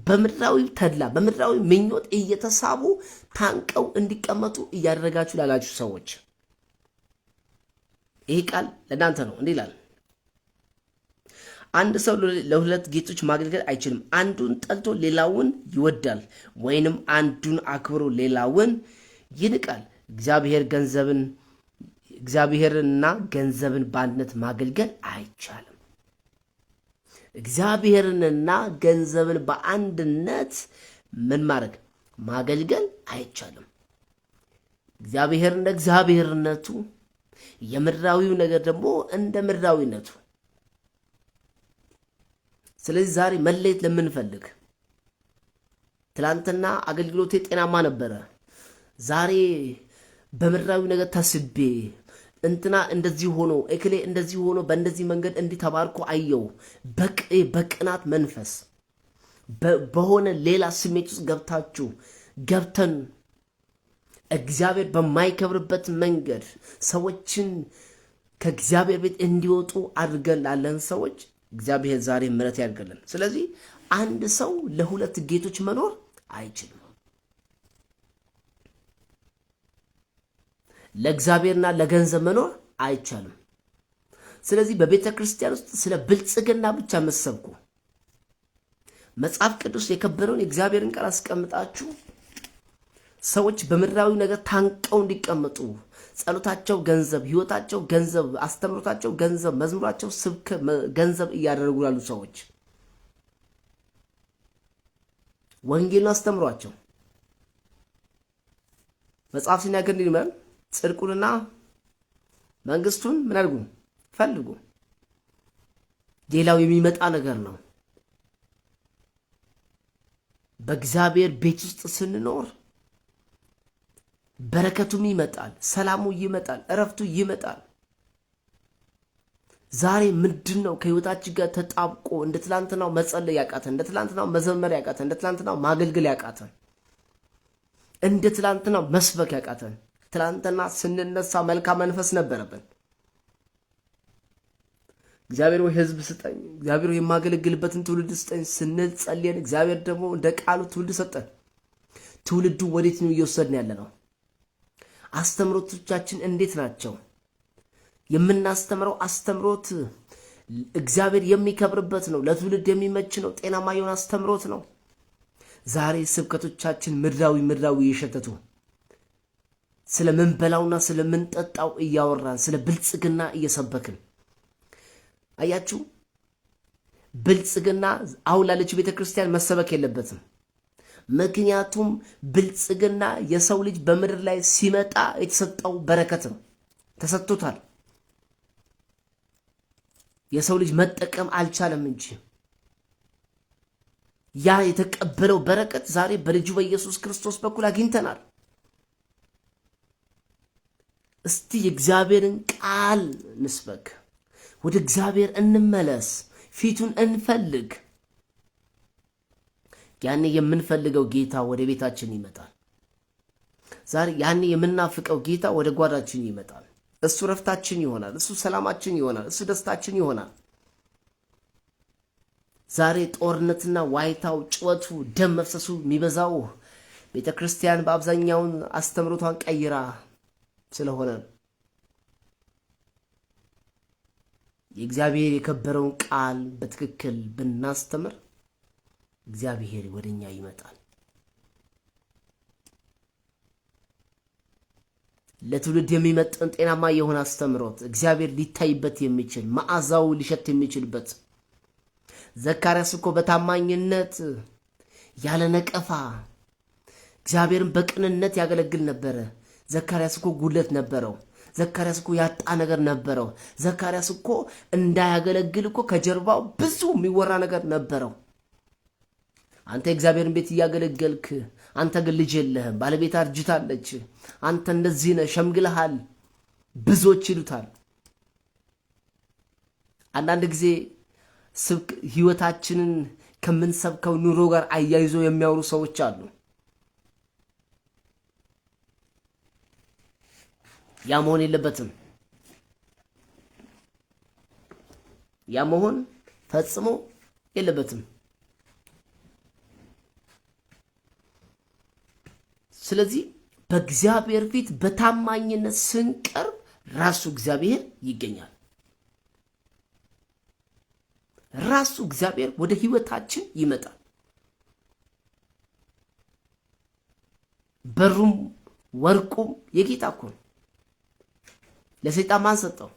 በምድራዊ ተድላ፣ በምድራዊ ምኞት እየተሳቡ ታንቀው እንዲቀመጡ እያደረጋችሁ ላላችሁ ሰዎች ይህ ቃል ለእናንተ ነው። እንዲህ ይላል፣ አንድ ሰው ለሁለት ጌቶች ማገልገል አይችልም። አንዱን ጠልቶ ሌላውን ይወዳል፣ ወይንም አንዱን አክብሮ ሌላውን ይንቃል። እግዚአብሔርንና ገንዘብን በአንድነት ማገልገል አይቻልም። እግዚአብሔርንና ገንዘብን በአንድነት ምን ማድረግ፣ ማገልገል አይቻልም። እግዚአብሔር እንደ እግዚአብሔርነቱ፣ የምድራዊው ነገር ደግሞ እንደ ምድራዊነቱ። ስለዚህ ዛሬ መለየት ለምንፈልግ፣ ትላንትና አገልግሎቴ ጤናማ ነበረ፣ ዛሬ በምድራዊ ነገር ተስቤ፣ እንትና እንደዚህ ሆኖ፣ እክሌ እንደዚህ ሆኖ፣ በእንደዚህ መንገድ እንዲህ ተባርኮ አየው፣ በቅናት መንፈስ፣ በሆነ ሌላ ስሜት ውስጥ ገብታችሁ፣ ገብተን፣ እግዚአብሔር በማይከብርበት መንገድ ሰዎችን ከእግዚአብሔር ቤት እንዲወጡ አድርገን ላለን ሰዎች እግዚአብሔር ዛሬ ምሕረት ያድርግልን። ስለዚህ አንድ ሰው ለሁለት ጌቶች መኖር አይችልም። ለእግዚአብሔርና ለገንዘብ መኖር አይቻልም። ስለዚህ በቤተ ክርስቲያን ውስጥ ስለ ብልጽግና ብቻ መሰብኩ፣ መጽሐፍ ቅዱስ የከበረውን የእግዚአብሔርን ቃል አስቀምጣችሁ ሰዎች በምድራዊ ነገር ታንቀው እንዲቀመጡ ጸሎታቸው ገንዘብ፣ ህይወታቸው ገንዘብ፣ አስተምሮታቸው ገንዘብ፣ መዝሙራቸው ስብከ ገንዘብ እያደረጉ ላሉ ሰዎች ወንጌልን አስተምሯቸው። መጽሐፍ ሲናገር እንዲህ ይላል፣ ጽድቁንና መንግስቱን ምን አድርጉ? ፈልጉ። ሌላው የሚመጣ ነገር ነው። በእግዚአብሔር ቤት ውስጥ ስንኖር በረከቱም ይመጣል፣ ሰላሙ ይመጣል፣ እረፍቱ ይመጣል። ዛሬ ምንድን ነው ከህይወታችን ጋር ተጣብቆ እንደ ትላንትናው መጸለይ ያቃተን፣ እንደ ትላንትናው መዘመር ያቃተን፣ እንደ ትላንትናው ማገልገል ያቃተን፣ እንደ ትላንትናው መስበክ ያቃተን? ትላንትና ስንነሳ መልካም መንፈስ ነበረብን። እግዚአብሔር ወይ ህዝብ ስጠኝ፣ እግዚአብሔር ወይ የማገለግልበትን ትውልድ ስጠኝ ስንል ጸልየን፣ እግዚአብሔር ደግሞ እንደ ቃሉ ትውልድ ሰጠን። ትውልዱ ወዴት ነው እየወሰድን ያለ ነው? አስተምሮቶቻችን እንዴት ናቸው? የምናስተምረው አስተምሮት እግዚአብሔር የሚከብርበት ነው፣ ለትውልድ የሚመች ነው፣ ጤናማ የሆነ አስተምሮት ነው። ዛሬ ስብከቶቻችን ምድራዊ ምድራዊ እየሸተቱ ስለምንበላውና ስለምንጠጣው እያወራን ስለ ብልጽግና እየሰበክን አያችሁ። ብልጽግና አሁን ላለችው ቤተ ክርስቲያን መሰበክ የለበትም። ምክንያቱም ብልጽግና የሰው ልጅ በምድር ላይ ሲመጣ የተሰጠው በረከት ነው፣ ተሰጥቶታል። የሰው ልጅ መጠቀም አልቻለም እንጂ ያ የተቀበለው በረከት ዛሬ በልጁ በኢየሱስ ክርስቶስ በኩል አግኝተናል። እስቲ የእግዚአብሔርን ቃል ንስበክ፣ ወደ እግዚአብሔር እንመለስ፣ ፊቱን እንፈልግ። ያኔ የምንፈልገው ጌታ ወደ ቤታችን ይመጣል። ዛሬ ያኔ የምናፍቀው ጌታ ወደ ጓዳችን ይመጣል። እሱ ረፍታችን ይሆናል። እሱ ሰላማችን ይሆናል። እሱ ደስታችን ይሆናል። ዛሬ ጦርነትና ዋይታው፣ ጩኸቱ፣ ደም መፍሰሱ የሚበዛው ቤተ ክርስቲያን በአብዛኛውን አስተምሮቷን ቀይራ ስለሆነ የእግዚአብሔር የከበረውን ቃል በትክክል ብናስተምር እግዚአብሔር ወደኛ ይመጣል። ለትውልድ የሚመጥን ጤናማ የሆነ አስተምሮት እግዚአብሔር ሊታይበት የሚችል መዓዛው ሊሸት የሚችልበት። ዘካርያስ እኮ በታማኝነት ያለ ነቀፋ እግዚአብሔርን በቅንነት ያገለግል ነበረ። ዘካርያስ እኮ ጉድለት ነበረው። ዘካርያስ እኮ ያጣ ነገር ነበረው። ዘካርያስ እኮ እንዳያገለግል እኮ ከጀርባው ብዙ የሚወራ ነገር ነበረው። አንተ የእግዚአብሔርን ቤት እያገለገልክ አንተ ግን ልጅ የለህም፣ ባለቤት አርጅታለች፣ አንተ እንደዚህ ነህ፣ ሸምግልሃል፣ ብዙዎች ይሉታል። አንዳንድ ጊዜ ስብክ ህይወታችንን ከምንሰብከው ኑሮ ጋር አያይዞ የሚያወሩ ሰዎች አሉ። ያ መሆን የለበትም። ያ መሆን ፈጽሞ የለበትም። ስለዚህ በእግዚአብሔር ፊት በታማኝነት ስንቀርብ ራሱ እግዚአብሔር ይገኛል። ራሱ እግዚአብሔር ወደ ህይወታችን ይመጣል። በሩም ወርቁም የጌታ እኮ ነው። ለሰይጣን ማን ሰጠው?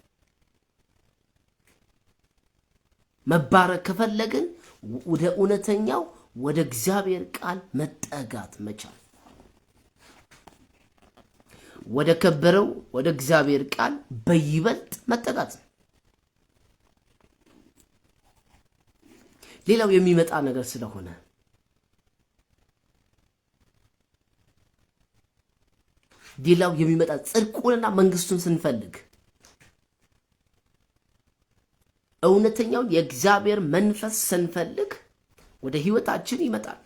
መባረክ ከፈለግን ወደ እውነተኛው ወደ እግዚአብሔር ቃል መጠጋት መቻል፣ ወደ ከበረው ወደ እግዚአብሔር ቃል በይበልጥ መጠጋት። ሌላው የሚመጣ ነገር ስለሆነ ሌላው የሚመጣ ጽድቁንና መንግስቱን ስንፈልግ እውነተኛውን የእግዚአብሔር መንፈስ ስንፈልግ ወደ ህይወታችን ይመጣል።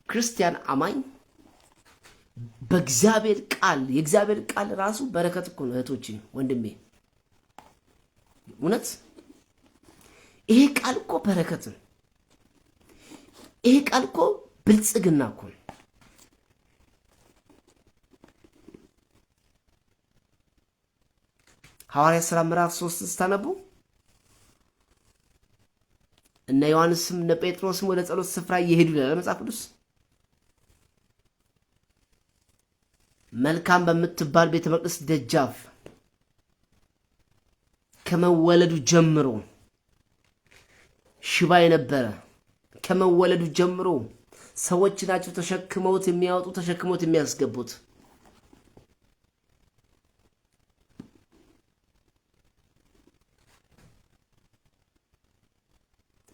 ክርስቲያን አማኝ በእግዚአብሔር ቃል፣ የእግዚአብሔር ቃል ራሱ በረከት እኮ ነው። እህቶቼ ወንድሜ፣ እውነት ይሄ ቃል እኮ በረከት ነው። ይሄ ቃል እኮ ብልጽግና እኮ ነው። ሐዋርያ ሥራ ምዕራፍ 3 ስታነቡ እነ ዮሐንስም እነ ጴጥሮስም ወደ ጸሎት ስፍራ እየሄዱ ይላል መጽሐፍ ቅዱስ። መልካም በምትባል ቤተ መቅደስ ደጃፍ ከመወለዱ ጀምሮ ሽባ የነበረ፣ ከመወለዱ ጀምሮ ሰዎች ናቸው ተሸክመውት የሚያወጡ፣ ተሸክመውት የሚያስገቡት።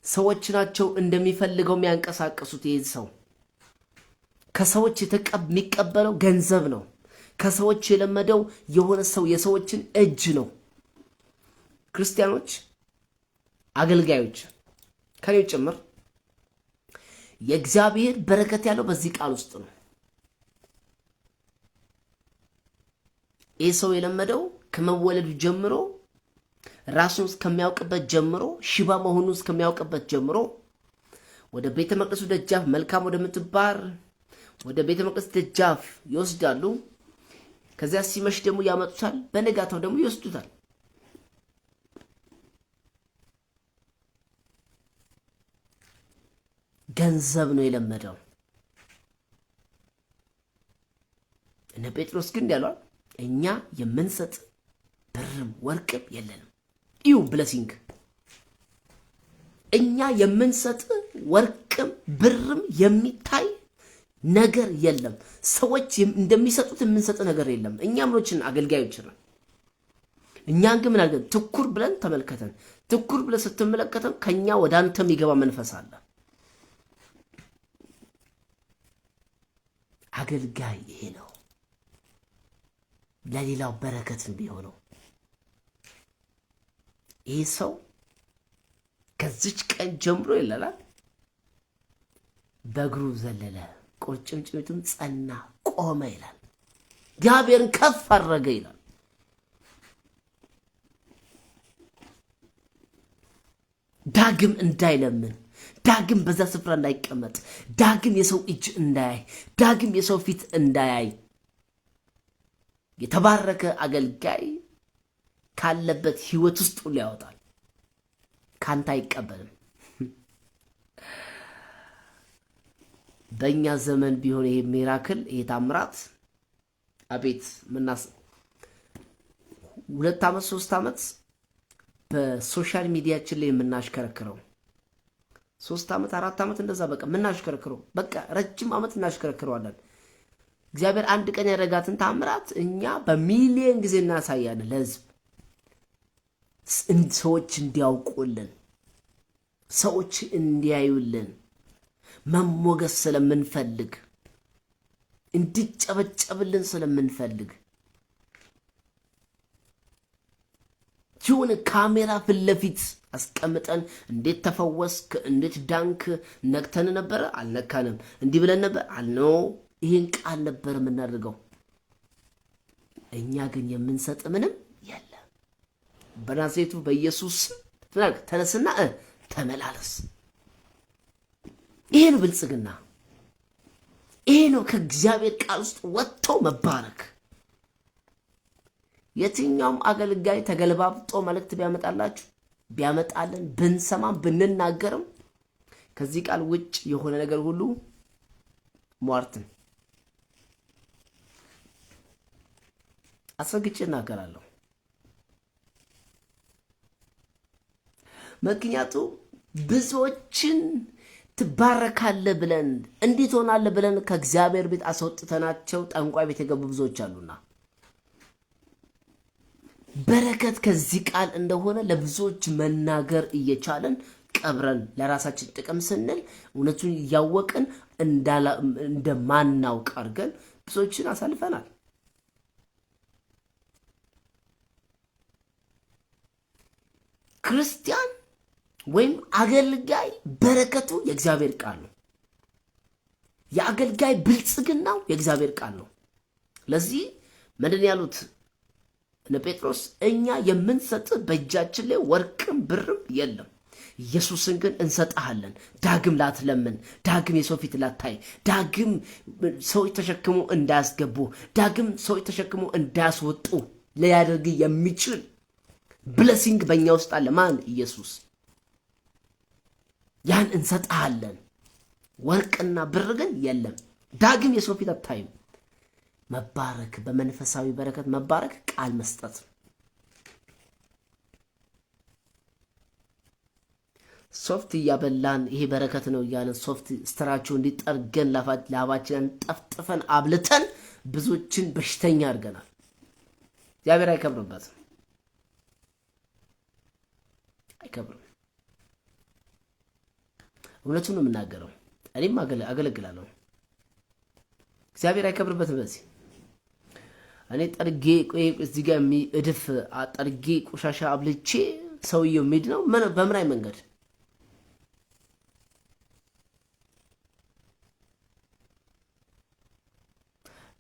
ሰዎች ናቸው እንደሚፈልገው የሚያንቀሳቀሱት። ይህ ሰው ከሰዎች የሚቀበለው ገንዘብ ነው። ከሰዎች የለመደው የሆነ ሰው የሰዎችን እጅ ነው። ክርስቲያኖች፣ አገልጋዮች ከኔው ጭምር የእግዚአብሔር በረከት ያለው በዚህ ቃል ውስጥ ነው። ይህ ሰው የለመደው ከመወለዱ ጀምሮ፣ ራሱን እስከሚያውቅበት ጀምሮ፣ ሽባ መሆኑን እስከሚያውቅበት ጀምሮ ወደ ቤተ መቅደሱ ደጃፍ፣ መልካም ወደምትባል ወደ ቤተ መቅደስ ደጃፍ ይወስዳሉ። ከዚያ ሲመሽ ደግሞ ያመጡታል። በነጋታው ደግሞ ይወስዱታል። ገንዘብ ነው የለመደው። እነ ጴጥሮስ ግን ያሏል፣ እኛ የምንሰጥ ብርም ወርቅም የለንም። ይሁ blessing፣ እኛ የምንሰጥ ወርቅም ብርም የሚታይ ነገር የለም። ሰዎች እንደሚሰጡት የምንሰጥ ነገር የለም። እኛ ምኖችን አገልጋዮች ነን። እኛን ግን ምን አድርገን ትኩር ብለን ተመልከተን። ትኩር ብለን ስትመለከተን ከኛ ወደ አንተ የሚገባ መንፈስ አለ። አገልጋይ ይሄ ነው። ለሌላው በረከት ቢሆነው ይህ ሰው ከዚች ቀን ጀምሮ ይላል በእግሩ ዘለለ፣ ቁርጭምጭሚቱም ጸና፣ ቆመ ይላል። እግዚአብሔርን ከፍ አደረገ ይላል። ዳግም እንዳይለምን፣ ዳግም በዛ ስፍራ እንዳይቀመጥ፣ ዳግም የሰው እጅ እንዳያይ፣ ዳግም የሰው ፊት እንዳያይ የተባረከ አገልጋይ ካለበት ህይወት ውስጥ ሁሉ ያወጣል። ካንተ አይቀበልም። በእኛ ዘመን ቢሆን ይሄ miracle፣ ይሄ ታምራት፣ አቤት ምናስ 2 ዓመት 3 ዓመት በ social media ችን ላይ የምናሽከረክረው፣ 3 ዓመት 4 ዓመት እንደዛ በቃ የምናሽከረክረው፣ በቃ ረጅም ዓመት እናሽከረክረዋለን። እግዚአብሔር አንድ ቀን ያደረጋትን ታምራት እኛ በሚሊየን ጊዜ እናሳያለን ለህዝብ፣ ሰዎች እንዲያውቁልን፣ ሰዎች እንዲያዩልን መሞገስ ስለምንፈልግ፣ እንዲጨበጨብልን ስለምንፈልግ፣ የሆነ ካሜራ ፊት ለፊት አስቀምጠን እንዴት ተፈወስክ፣ እንዴት ዳንክ፣ ነክተን ነበረ አልነካንም፣ እንዲህ ብለን ነበር አልነው፣ ይህን ቃል ነበር የምናደርገው። እኛ ግን የምንሰጥ ምንም የለም። በናዝሬቱ በኢየሱስ ተነስና ተመላለስ። ይሄ ነው ብልጽግና። ይሄ ነው ከእግዚአብሔር ቃል ውስጥ ወጥቶ መባረክ። የትኛውም አገልጋይ ተገለባብጦ መልእክት ቢያመጣላችሁ፣ ቢያመጣልን፣ ብንሰማም ብንናገርም ከዚህ ቃል ውጭ የሆነ ነገር ሁሉ ሟርትን አስረግጬ እናገራለሁ። ምክንያቱም ብዙዎችን ትባረካለህ ብለን፣ እንዲህ ትሆናለህ ብለን ከእግዚአብሔር ቤት አስወጥተናቸው ጠንቋይ ቤት የገቡ ብዙዎች አሉና በረከት ከዚህ ቃል እንደሆነ ለብዙዎች መናገር እየቻለን ቀብረን ለራሳችን ጥቅም ስንል እውነቱን እያወቅን እንደማናውቅ አድርገን ብዙዎችን አሳልፈናል። ክርስቲያን ወይም አገልጋይ በረከቱ የእግዚአብሔር ቃል ነው። የአገልጋይ ብልጽግናው የእግዚአብሔር ቃል ነው። ለዚህ ምንድን ያሉት እነ ጴጥሮስ? እኛ የምንሰጥ በእጃችን ላይ ወርቅም ብርም የለም። ኢየሱስን ግን እንሰጥሃለን። ዳግም ላትለምን፣ ዳግም የሰው ፊት ላታይ፣ ዳግም ሰዎች ተሸክሞ እንዳያስገቡ፣ ዳግም ሰዎች ተሸክሞ እንዳያስወጡ ሊያደርግ የሚችል blessing በእኛ ውስጥ አለ። ማን? ኢየሱስ። ያን እንሰጥሃለን። ወርቅና ብር ግን የለም። ዳግም የሰው ፊት አታይም። መባረክ፣ በመንፈሳዊ በረከት መባረክ ቃል መስጠት። ሶፍት እያበላን ይሄ በረከት ነው እያለን ሶፍት ስትራቸው እንዲጠርገን ላባችንን ጠፍጥፈን አብልተን ብዙዎችን በሽተኛ አድርገናል። እግዚአብሔር አይከብርበትም፣ አይከብርም። እውነቱን ነው የምናገረው። እኔም አገለግላለሁ። እግዚአብሔር አይከብርበትም በዚህ። እኔ ጠርጌ እዚህ ጋር እድፍ ጠርጌ ቆሻሻ አብልቼ ሰውየው የሚድ ነው በምን አይ መንገድ?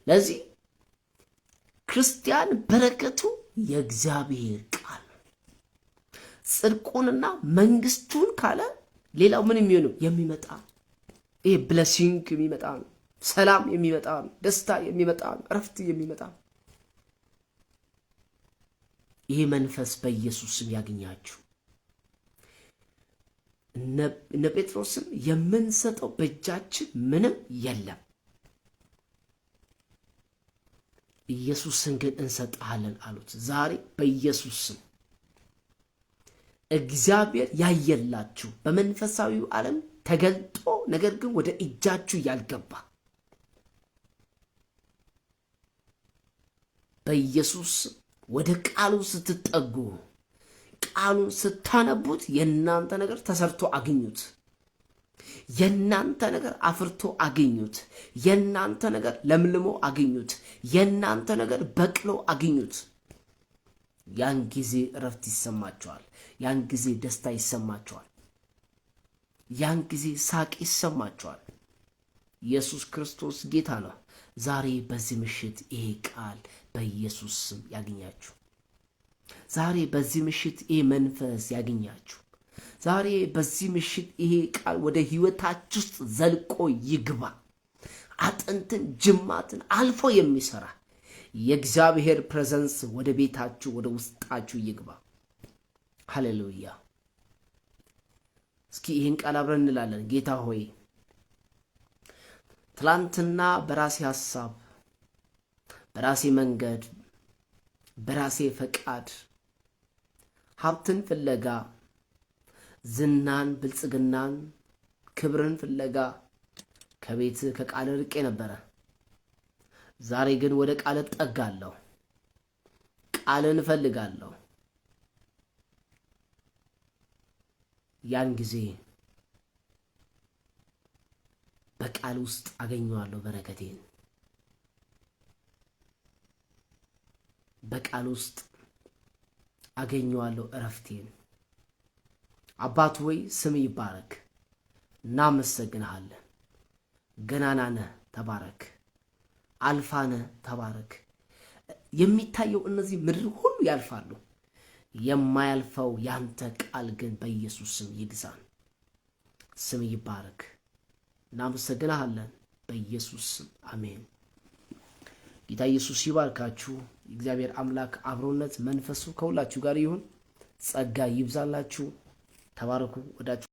ለዚህ ክርስቲያን በረከቱ የእግዚአብሔር ቃል ጽድቁንና መንግስቱን ካለ ሌላው ምን የሚሆነው የሚመጣ፣ ይሄ blessing የሚመጣ ነው። ሰላም የሚመጣ ነው። ደስታ የሚመጣ ነው። እረፍት የሚመጣ ነው። ይሄ መንፈስ በኢየሱስ ስም ያግኛችሁ። እነ ጴጥሮስም የምንሰጠው በእጃችን ምንም የለም፣ ኢየሱስን ግን እንሰጥሃለን አሉት። ዛሬ በኢየሱስ ስም እግዚአብሔር ያየላችሁ፣ በመንፈሳዊው ዓለም ተገልጦ ነገር ግን ወደ እጃችሁ ያልገባ፣ በኢየሱስ ወደ ቃሉ ስትጠጉ፣ ቃሉን ስታነቡት የእናንተ ነገር ተሰርቶ አግኙት። የእናንተ ነገር አፍርቶ አግኙት። የእናንተ ነገር ለምልሞ አግኙት። የእናንተ ነገር በቅሎ አግኙት። ያን ጊዜ እረፍት ይሰማቸዋል። ያን ጊዜ ደስታ ይሰማቸዋል። ያን ጊዜ ሳቅ ይሰማቸዋል። ኢየሱስ ክርስቶስ ጌታ ነው። ዛሬ በዚህ ምሽት ይሄ ቃል በኢየሱስ ስም ያግኛችሁ። ዛሬ በዚህ ምሽት ይሄ መንፈስ ያግኛችሁ። ዛሬ በዚህ ምሽት ይሄ ቃል ወደ ሕይወታችሁ ውስጥ ዘልቆ ይግባ። አጥንትን ጅማትን አልፎ የሚሰራ የእግዚአብሔር presence ወደ ቤታችሁ፣ ወደ ውስጣችሁ ይግባ። ሃሌሉያ። እስኪ ይህን ቃል አብረን እንላለን። ጌታ ሆይ፣ ትላንትና በራሴ ሐሳብ፣ በራሴ መንገድ፣ በራሴ ፈቃድ ሀብትን ፍለጋ፣ ዝናን፣ ብልጽግናን፣ ክብርን ፍለጋ ከቤት ከቃል ርቄ ነበረ። ዛሬ ግን ወደ ቃል እጠጋለሁ። ቃልን እፈልጋለሁ። ያን ጊዜ በቃል ውስጥ አገኘዋለሁ በረከቴን። በቃል ውስጥ አገኘዋለሁ እረፍቴን። አባት ሆይ፣ ስም ይባረክ፣ እናመሰግንሃለን። ገናና ነህ፣ ተባረክ። አልፋ ነህ፣ ተባረክ። የሚታየው እነዚህ ምድር ሁሉ ያልፋሉ። የማያልፈው ያንተ ቃል ግን በኢየሱስ ስም ይግዛን። ስም ይባረክ። እናመሰግንሃለን። በኢየሱስ ስም አሜን። ጌታ ኢየሱስ ይባርካችሁ። የእግዚአብሔር አምላክ አብሮነት መንፈሱ ከሁላችሁ ጋር ይሁን። ጸጋ ይብዛላችሁ። ተባረኩ። ወዳችሁ